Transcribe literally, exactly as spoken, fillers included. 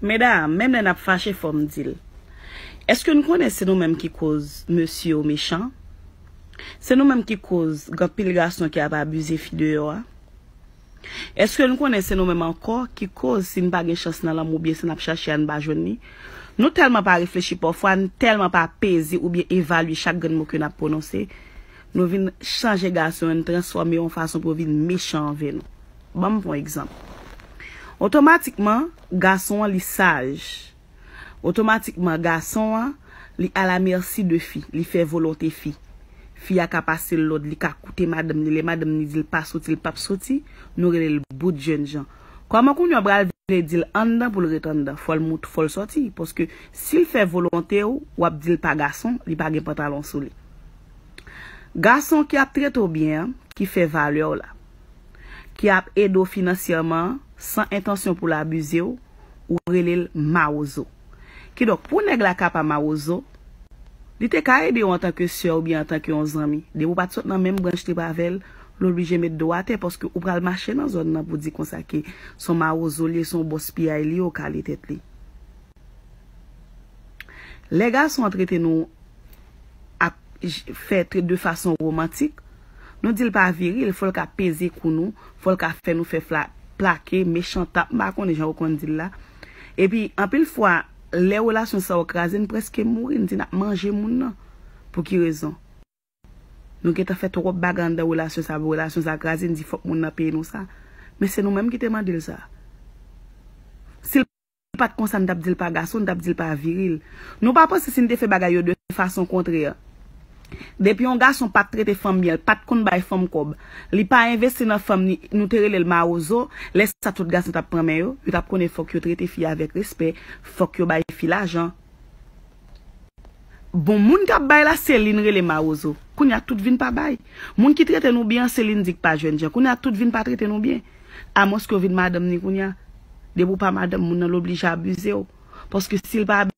Medam, menm lè n ap fache, fò m di l. Èske n konnen se nou menm ki koz mesye yo mechan? Se nou menm ki koz gen anpil gason ki ap abize fi deyò a? Èske n konnen se nou menm ankò ki koz si n pa gen chans nan lanmou oubyen si n ap chache a n pa jwenn li? Nou tèlman pa reflechi pafwa, n tèlman pa peze oubyen evalye chak grenn mo ke n ap pwononse, nou vin chanje gason yo, n transfòme yo yon fason pou yo vin mechan anvè nou. Ban m pran yon egzanp. Otomatikman, gason an li saj. Otomatikman, gason an, li alamèsi de fi, li fè volonte fi. Fi a ka pase l lòd, li ka koute madanm li, lè madanm li di l pa soti, l p ap soti, nou rele l bout jènjan. Kòman kounye a w pral vle di l anndan pou l ret anndan? Fò l mout, fò l sòti. Paske si l fè volonte w, w ap di l pa gason, li pa gen pantalon sou li. Gason ki ap trete w byen an, ki fè valè w la, ki ap ede w finansyèman san entansyon pou l abize w, ou rele l mawozo. Kidonk, pou nèg la ka pa mawozo, li te ka ede w antanke sè oubyen antanke yon zanmi. Depi w pa t sot nan menm branch trip avè l, l oblije met do atè paske ou pral mache nan zòn nan pou di konsa ke se yon mawozo li ye, se yon bòs piyay li ye, ou kale tèt li. Lè gason an trete nou ak j- fè tre- de fason romantik, nou di l pa viril, fò l ka peze kou nou, fò l ka fè nou fè fla- plake, mechan tap, m pa konnen jan yo konn di l la. Epi, anpil fwa, lè relasyon sa yo kraze, n prèske mouri, n di n ap manje moun nan. Pou ki rezon? Nou gentan fè twòp bagay anndan relasyon sa, pou relasyon sa kraze, n di fòk moun nan peye nou sa. Men se nou menm ki te mande l sa. Si l pa t konsa, n t ap di l pa gason, n t ap di l pa viril. Nou pa panse si n te fè bagay yo de fason kontrè, depi yon gason pa t trete fanm byen, l pa t konn bay fanm kòb, li pa envesti nan fanm ni, nou te rele l mawozo, lè sa tout gason t ap pran men yo, yo t ap konnen fòk yo trete fi avèk respè, fòk yo bay fi lajan. Bon, moun k ap bay la, se li n rele mawozo. Kounye a tout vin pa bay. Moun ki trete nou byen, se li n di k pa jènjan. Kounye a tout vin pa trete nou byen. Amwens ke w vin madanm ni kounye a. Depi w pa madanm moun nan, l oblije abize w. Paske si l pa